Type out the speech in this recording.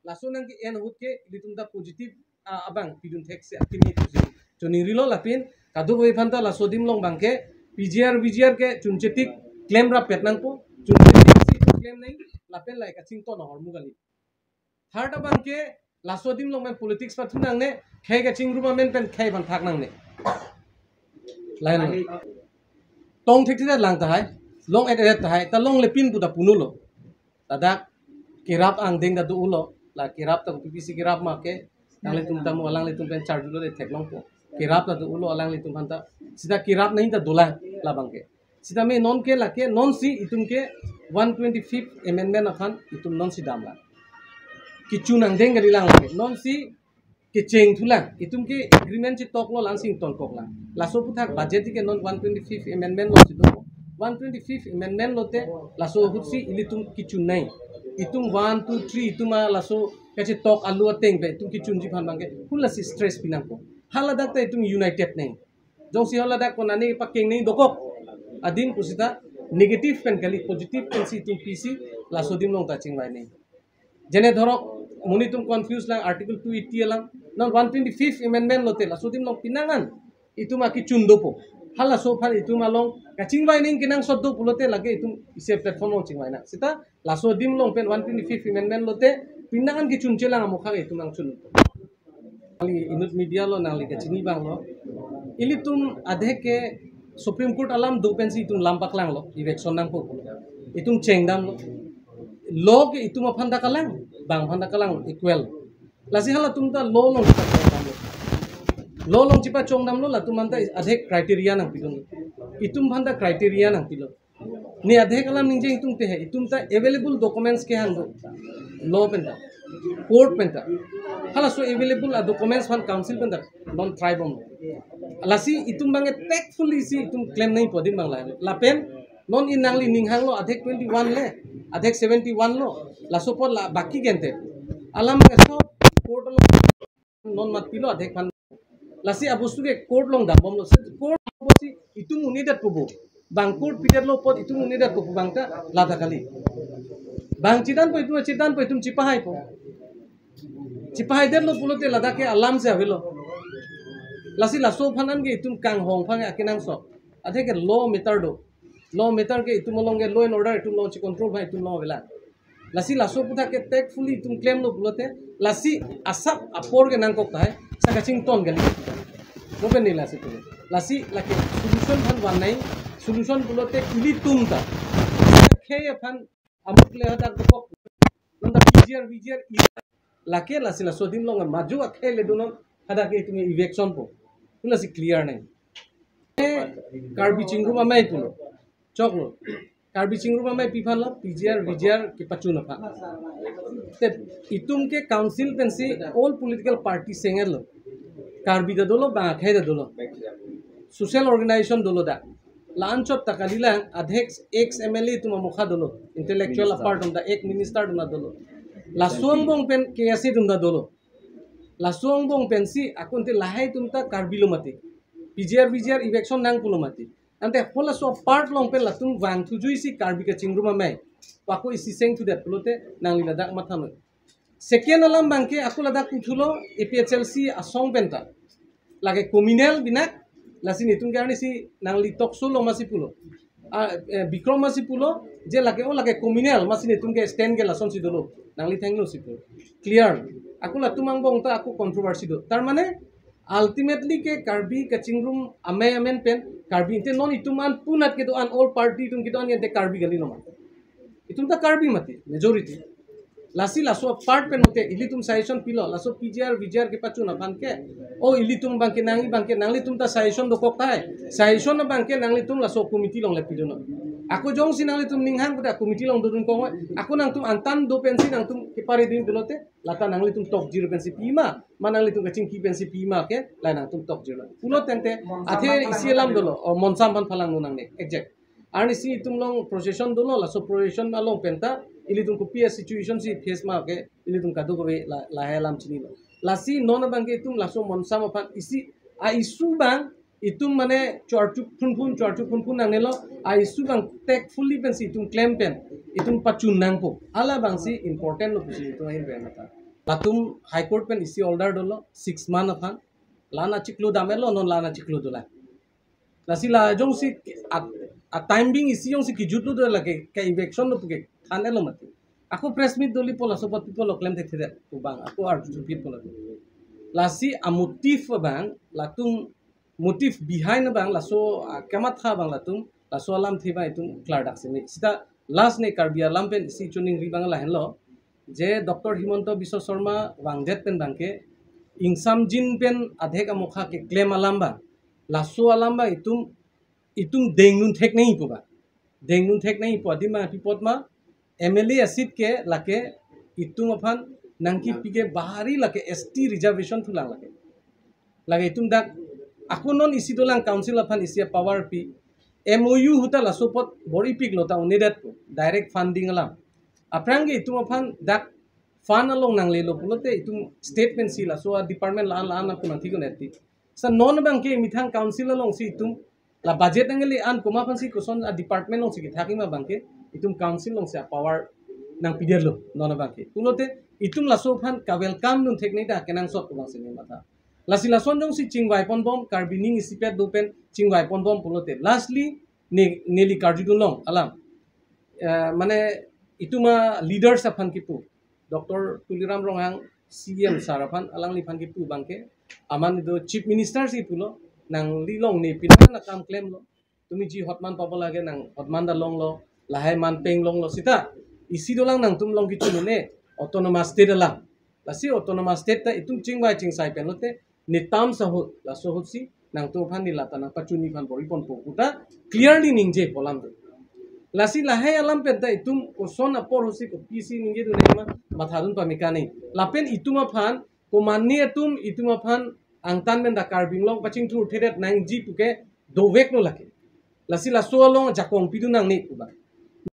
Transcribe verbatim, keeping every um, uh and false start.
Laso nangke-en ahut ke ilitum ta positive, ah, abang pidun thek si akimi pusi choningrilo. Lapen kadokave aphanta laso adim along abangke P G R V G R ke chunchetik klemrap pet nangpo, chunchetik si klem nang, lapen lahai kachington ahormu kali. Third abangke laso adim along pen politics pathu nangne, khei kachingrum amen pen khei aphan thak nangne. Lain lo. Tong thekthedet lang tahai, long-edet tahai, ta longle pin pu ta punulo. Ladak kerap angdeng ta do-ulo, la kerap ta kopi pisi kerap ma ke, nanglitum ta mo alanglitum pen charjulo de theklongpo. Kerap ta do-ulo alanglitum aphanta, sita kerap nangta dolang labangke. Sitame non ke lake, non si itum ke one twenty-fifth amendment aphan itum non si damlang. Kechun angdeng kalilang lake, non si kecheng thulang, itum ke agreement chetoklo lang si ingtonkoklang. Laso aphuthak budget ke non one twenty-fifth amendment along si do. One twenty-fifth amendment lote laso ahut si ilitum kechun nang. Itum one, two, three, itum a laso kachetok alu ateng pen itum kechunji aphan abangke, hala si stress pi nangpo. Haladak ta itum united nang. Jongsi haladak konane pakeng nang dokok adim pusita negative pen kali, positive pen si itum pisi laso adim along ta chingvai nang. Jene dhorok, monit atum confuse lang Article two eighty alam. Non one twenty-fifth amendment lote laso adim along pinangan itum akechun dopo. Halaso aphan itum along kachingvai nang kenangsot do pulote lake itum isi platform along chingvai nang. Sita laso adim along pen one twenty-fifth amendment lote pinangan kechun chelang amokha ke itum nangchun. Nangli inut media lo, nangli kachini abang lo. Ilitum adhek ke Supreme Court alam do pensi itum lam paklanglo, eviction nangpo. Itum chengdamlo. Law ke itum aphanta kalang, bang aphanta kalang equal. Lasi halatum ta law along chepachongdamlo. Law along chepachongdamlo, latum aphanta adhek criteria nangpidun. Itum aphanta criteria nangpilo. Ne adhek alam ningje itum te he, itum ta available documents kehang do. Law penta, court penta. Halaso available a documents aphan council penta non try bomlo. Lasi itum abangke tactfully si itum claim nangpo adim abang lahai. Lapen non in nangli ninghanglo adhek twenty-one le, adhek seventy-one lo. Laso apot la baki gente alam ke sob court along non matpilo adhek aphan. Lasi abostu ke court along dambomlo. Court along si itum un-edetpo bo. Bang court pidetlo apot itum un-edetpo bo, bang ta lata kali. Bang chedanpo itum, chedanpo itum chepahaipo. Chepahaidetlo pulote ladak ke alam si avelo. Lasi laso aphan an ke itum kanghong aphan akenangsot. Adhek ke law matter do. Law matter ke itum along ke law and order itum along checontrol aphan itum along avela. Lasi laso aphuthak ke tactfully itum claimlo pulote, lasi asap apor ke nangkok tahai, sa kachington kali. Mo pen ne lasi pulo. Lasi lake solution aphan van nang, solution pulote ilitum ta. Khei aphan amuk le hadak dokok. Non ta P G R, V G R, i lake lasi laso adim along maju akhei le dunon hadak ke itum eviction po. Pu lasi clear nang. Eh, Karbi Chingrum Amei pulo. Choklo. Karbi Chingrum Amei pi aphanlo, P G R, V G R kepachun aphan. Te itum ke council pensi all political party sengelo. Karbi ta dolo, bang akhei ta dolo. Social organization dolo dak. La-anchot ta kalilang, adhek ex M L A atum amokha dolo. Intellectual apart atum ta, ex minister atum ta dolo. Laso angbong pen K S A atum ta dolo. Laso angbong pensi akon te lahai atum ta Karbi lo mati. P G R, V G R eviction nang pulo mati. Ante halaso apart along pen latum vangthujuisi Karbi Kachingrum Amei. Ako isi sengthudet pulote nangli ladak mathanoi. Second alam abangke ako ladak puthulo A P H L C asong penta. Lake communal binak, lasi netum ke arnisi nangli talk show along masi pulo. Ah, eh, Bikrom masi pulo, je lake o lake communal, masi netum ke stand ke lasonsi dolo. Nangli thenglo si pulo. Clear. Ako latum angbong ta ako controversy do. Tar mane, ultimately ke Karbi Kachingrum Amei amen pen, Karbi ante non itum an punat kedo-an all party atum kedo-an ke ante Karbi kali lo ma. Itum ta Karbi mati, majority. Lasi laso apart pen mate ilitum suggestion pilo, laso P G R, V G R kepachun aphan ke. O ilitum abangke nangji abangke nanglitum ta suggestion dokok tahai. Suggestion abangke nanglitum laso committee along le pidunnon. Ako jongsi nanglitum ninghang pada committee along dodun kong, ako nangtum angtan do pensi nangtum kepari din pulote, lata nanglitum tokjir pensi pima, ma nanglitum kachingki pensi pima ke, la nangtum tokjirlo. Pulo tangte, athe isi alam dolo, o Monsam aphan phalang nang ne, exact. Arnisi itum along procession dolo, laso procession along penta, ilitum kopi a situation si face ma ke, ilitum kadokave la, lahai alam chinilo. Lasi non abangke itum laso Monsam aphan isi, a issue abang, itum mane chorchuk phunphun, chorchuk phunphun nangnelo, a issue abang tactfully pensi itum claim pen, itum pachun nangpo. Halabangsi important lo pusi itum ahin pen mata. Latum High Court pen isi order dolo, six month aphan. La-an achiklo damlo, non la-an achiklo dolang. Lasi la jongsi a, a timing isi jongsi kejutlo do lake, ke eviction lo puke, than-etlo mati. Ako press meet dolipo laso apot people lo klem thekthedet pu abang, ako arju thupitpo latum. Lasi a motive abang, latum motive behind abang, laso, ah, kamatha abang latum, laso alamthe abang itum klardak si me. Seta last ne Karbi alam pen isi choningri abang lahenlo. Je Doctor Himanta Biswa Sarma vangdet pen abangke, ingsamjin pen adhek amokha keklem alam abang, laso alam abang itum, itum dengdun thek nangji pu abang. Dengdun thek nangji pu adim ma pi apot ma, M L A a seat ke lake itum aphan nangkipi ke bahari lake S T reservation thulang lake. Lake itum dak ako non isi dolang council aphan isi power pi. M O U ahut ta laso apot bor-ipiklo ta un-edet pu. Direct funding alam. Aphrang ke itum aphan dak fund along nanglelo pulote itum state pen si laso a department la-an la-an ako nangthik un-edet ti. Seta non abangke methang council alongsi itum la budget nangle-an komat aphansi koson a department alongsi kethakji ma abangke itum council alongsi a power nangpidetlo non abangke. Pulote itum laso aphan ka-welcome dun thek nangji ta kenangsot pu abangsi ne matha. Lasi lason jongsi chingvai ponbom, Karbi aning isipet do pen chingvai ponbom pulote, lastly ne, neli karjudun long alam. Eh, mane itum a leaders aphan kipu, Doctor Tuliram Ronghang C E M sir aphan, alangliphan kipu abangke, aman do Chief Minister si pulo, nangli long ne pina na kam klemlo. Tumi ji hotman pabo lake nang hotman ta longlo, lahai man peng longlo seta isi dolang nangtum long kichun ne autonomous state alam. Lasi autonomous state ta itum chingvai chingsai pen lote ne terms ahut, laso ahutsi nangtum aphan ne lata nangpachunji aphan bor-iponpo pu ta clearly ningje pu alam do. Lasi lahai alam pen ta itum koson apor ahutsi kopisi ningjedun nangma mathadun pame kani. Lapen itum aphan, komatne atum itum aphan angtan pen dak Karbi Anglong pachingthurthedet nangji puke doveklo lake. Lasi laso along jakong pidun nangne pu abang.